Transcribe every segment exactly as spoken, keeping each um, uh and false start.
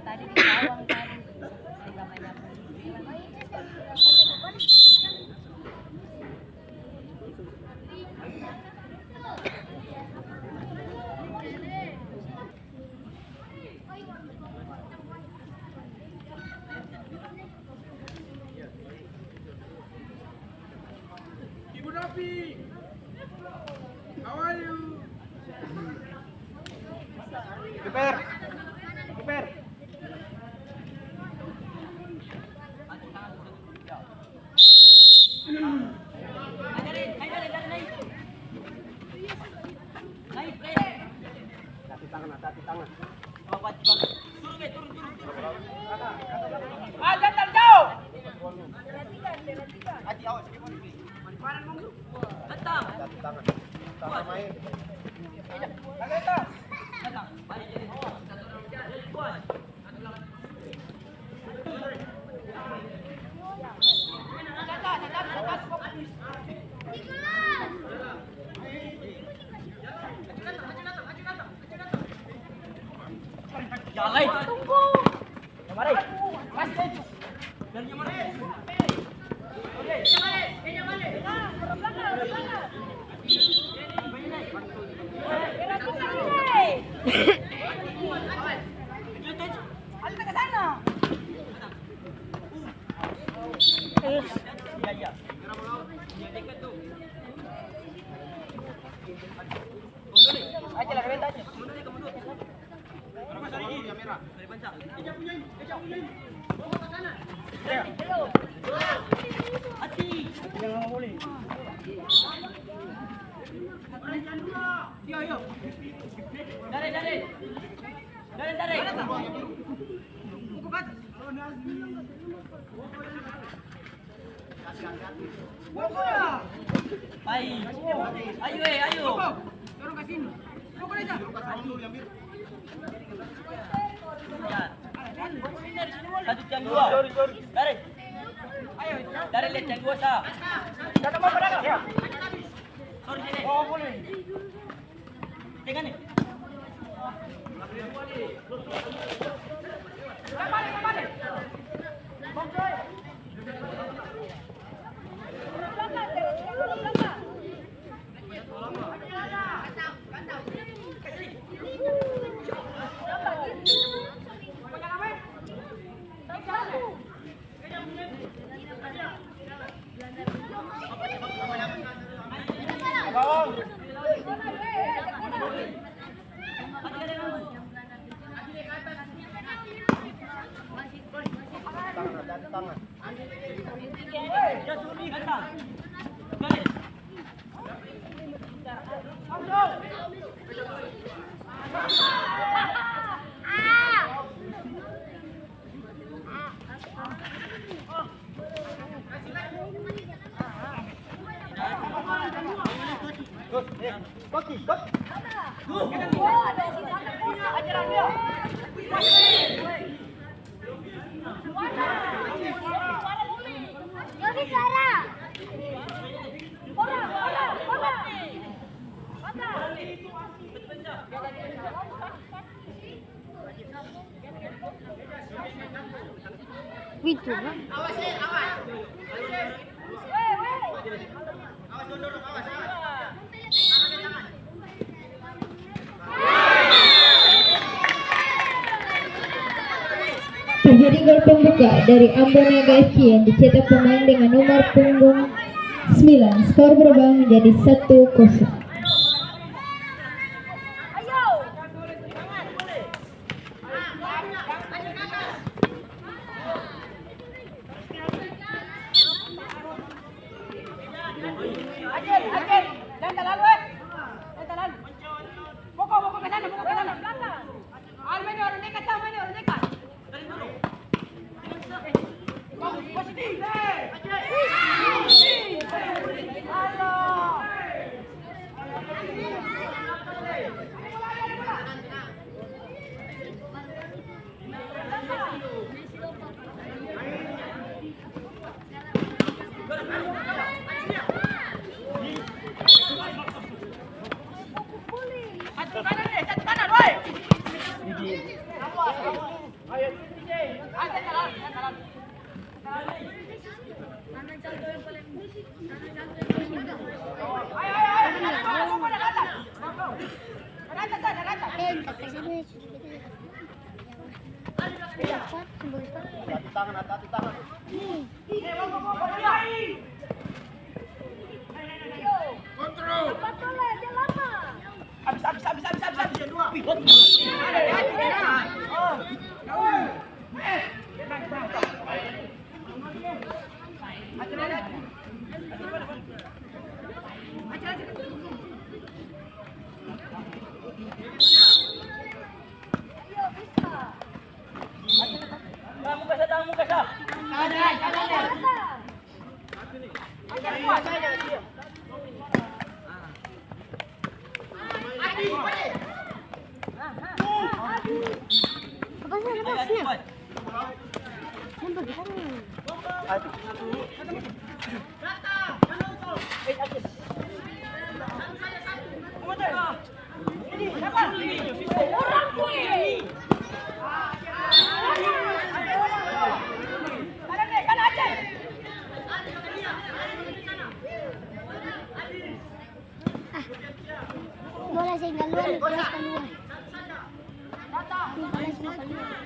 Tadi di bawah tadi. Sehingga banyak. Ibu Novi, how are you? Kiper, kiper. Hati tangan, hati tangan. Hati, awas. Hati tangan. Tangan main. Ai. Ayo, eh, ayo. Dorong ka sini. Pukul aja. Satu tiang dua. Tarik. Tarik, lihat tiang dua, sa. Sorry, sini. Pegang nih. Itu kan. Terjadi gol pembuka dari Ambon Naga F C yang dicetak pemain dengan nomor punggung sembilan. Skor berubah menjadi satu kosong. Ajil, Ajil, jang talalu, eh. Jang talalu. Poko, poko ka sana, poko ka sana. Al, main orang dekat, Sal, main orang dekat. Bagus, positif. Alah. Hati-hati tangan, hati-hati tangan. Kontrol. Abis, abis, abis, abis, abis, abis. Wih, wih. Lepasnya, lepasnya. Yang bagaimana? Ah, bola seng kaluar, bola seng kaluar. Ini bola seng kaluar.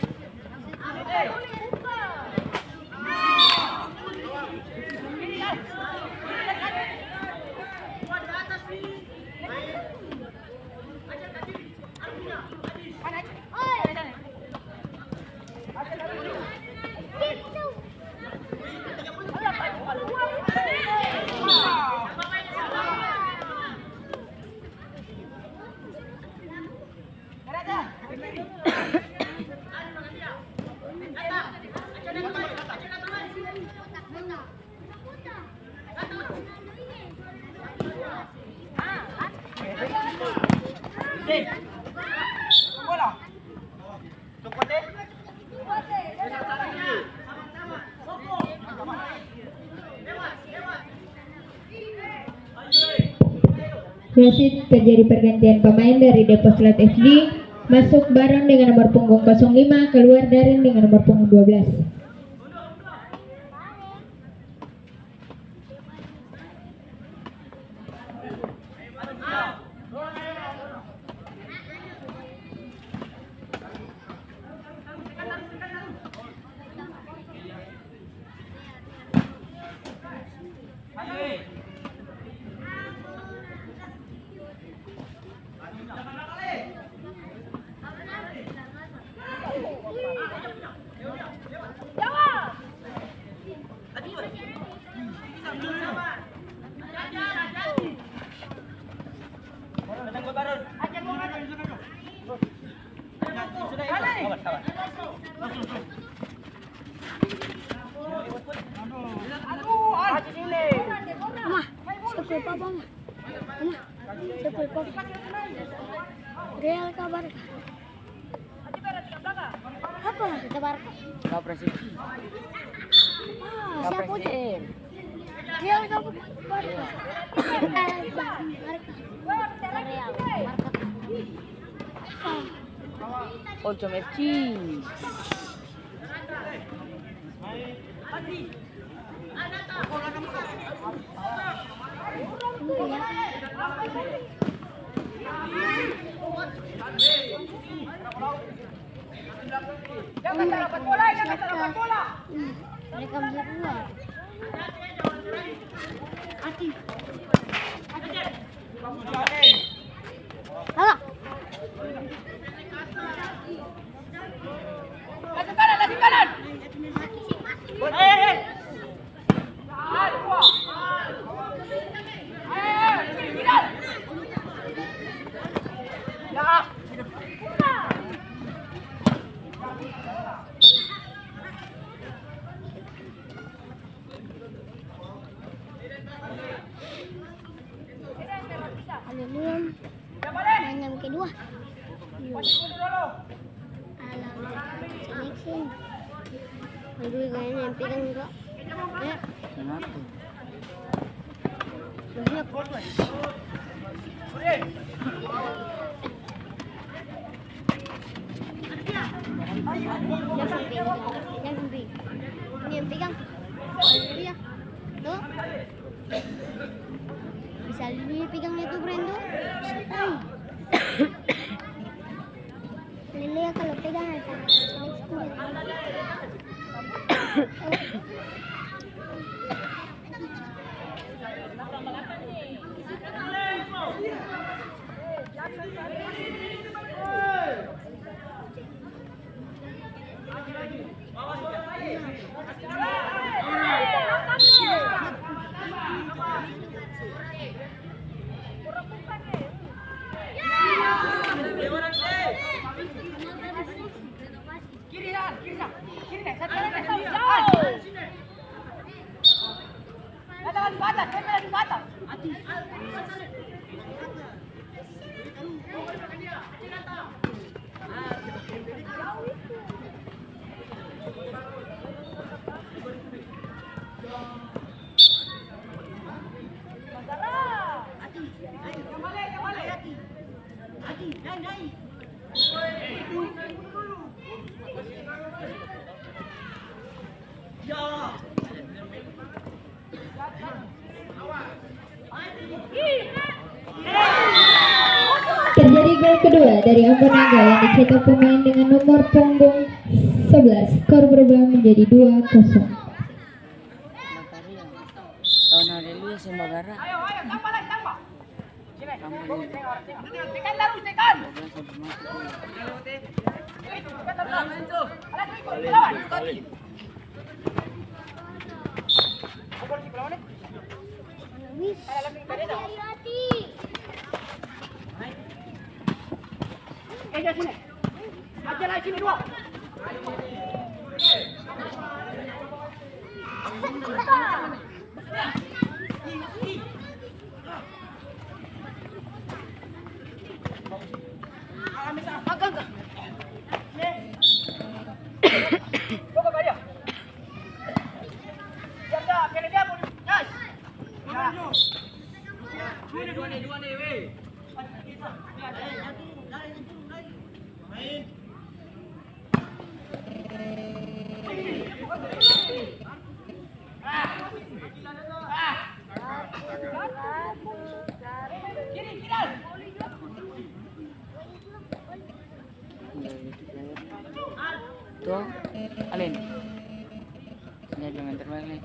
Wasit, terjadi pergantian pemain dari Depok Slot F C, masuk Baron dengan nomor punggung kosong lima, keluar Darin dengan nomor punggung dua belas. Mama, siapa papa, Mama? Mama, siapa papa? Real ka Barca? Apa? Kita Barca. Kau Persib. Ah, siapa aja? Real ka Barca? Eh, Barca. Real, Barca. Ah. Oncom F C. Mereka berdua. Halo. Laju kanan, laju kanan. Hei, hei. Haleluya. Main yang kedua. Alam seleksi. Aduh, kayaknya yang pegang juga. Ya. Kenapa? Jangan sampai, jangan sampai. Ini yang pegang. Iya. Tuh. Bisa ini pegang itu, Bren, tuh. Bisa. Kiri, Dan, kiri, Dan. Kiri, Dan. Satu kali, Dan. Jauh. Datang lagi ke atas, tempel lagi ke atas. Terjadi gol kedua dari Ambon Naga yang dicetak pemain dengan nomor punggung sebelas. Skor berubah menjadi dua kosong. Lawan Haleluya seng bagara. Tambah lagi, tambah. Tekan tarus, tekan. Eh, dia sini. Ajar lagi sini dua. Tuh, Alen. Ini pemain terbaik nih.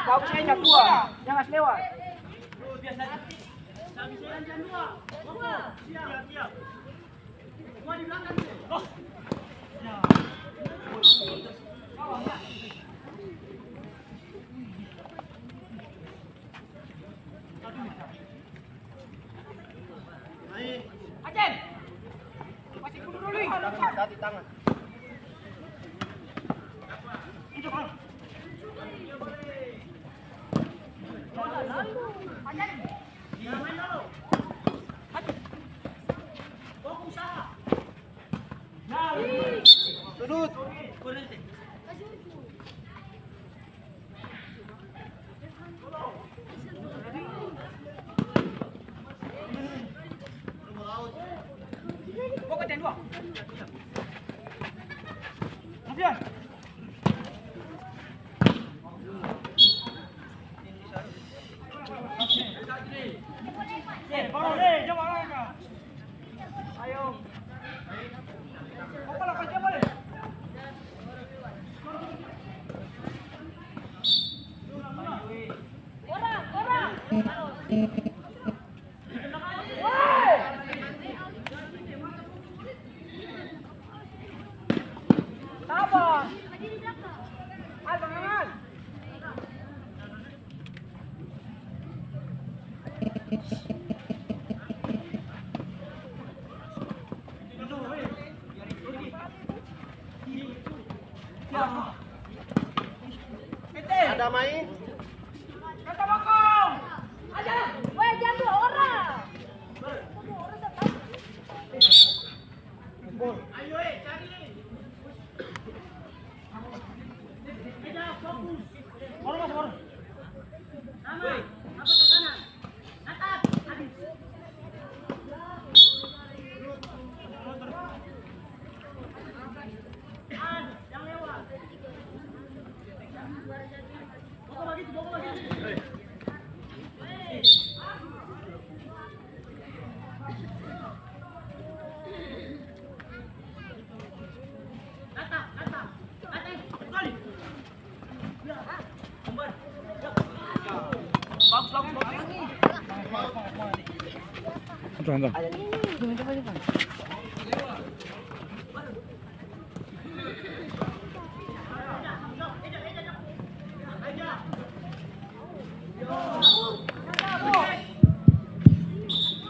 Bagus, Enda, dua. Jangan lewat. Sudut. Weh, jang dua orang. Dua orang satu.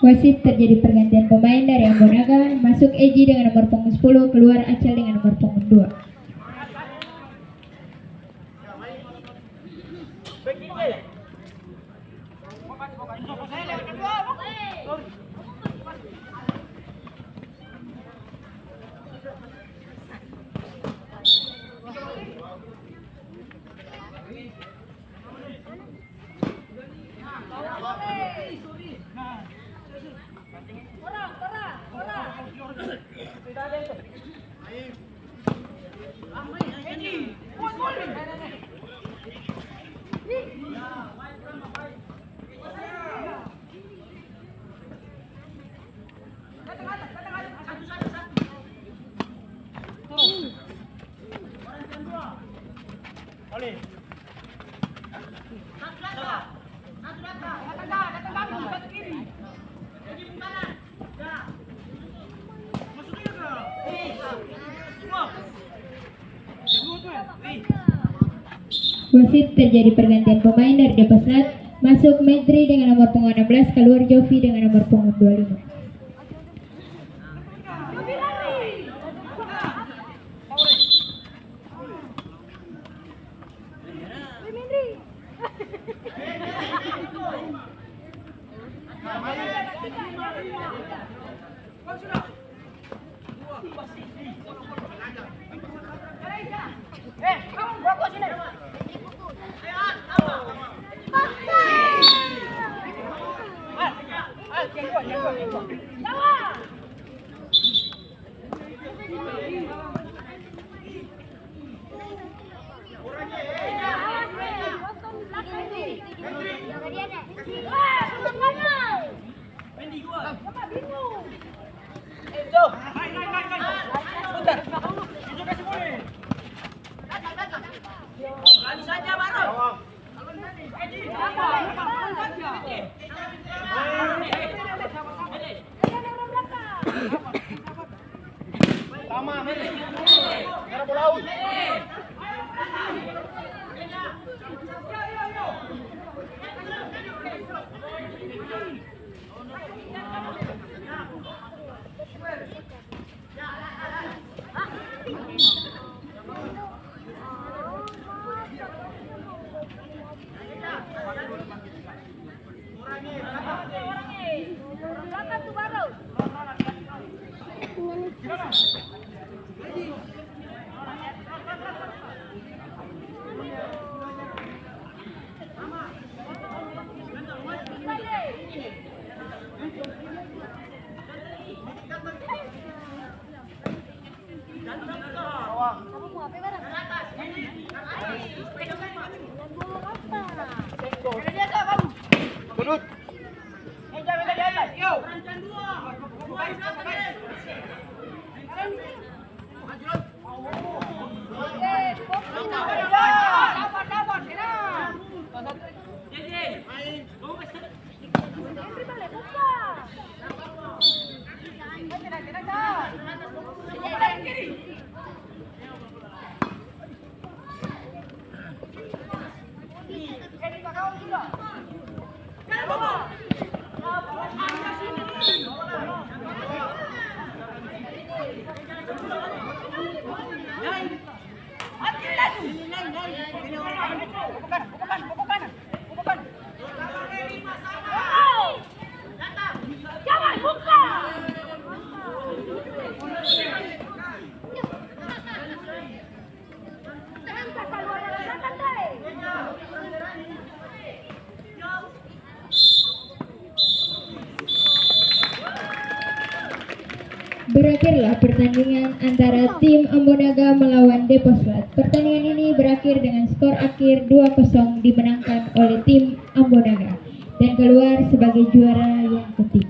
Wasit, terjadi pergantian pemain, dari Ambo Naga masuk Eji dengan nomor punggung sepuluh, keluar Acel dengan nomor punggung dua. Wasit, terjadi pergantian pemain, dari Depaslat masuk Medri dengan nomor punggung enam belas, keluar Jovi dengan nomor punggung dua lima. Berakhirlah pertandingan antara tim Ambonaga melawan Deposlat. Pertandingan ini berakhir dengan skor akhir dua kosong, dimenangkan oleh tim Ambonaga. Dan keluar sebagai juara yang ketiga.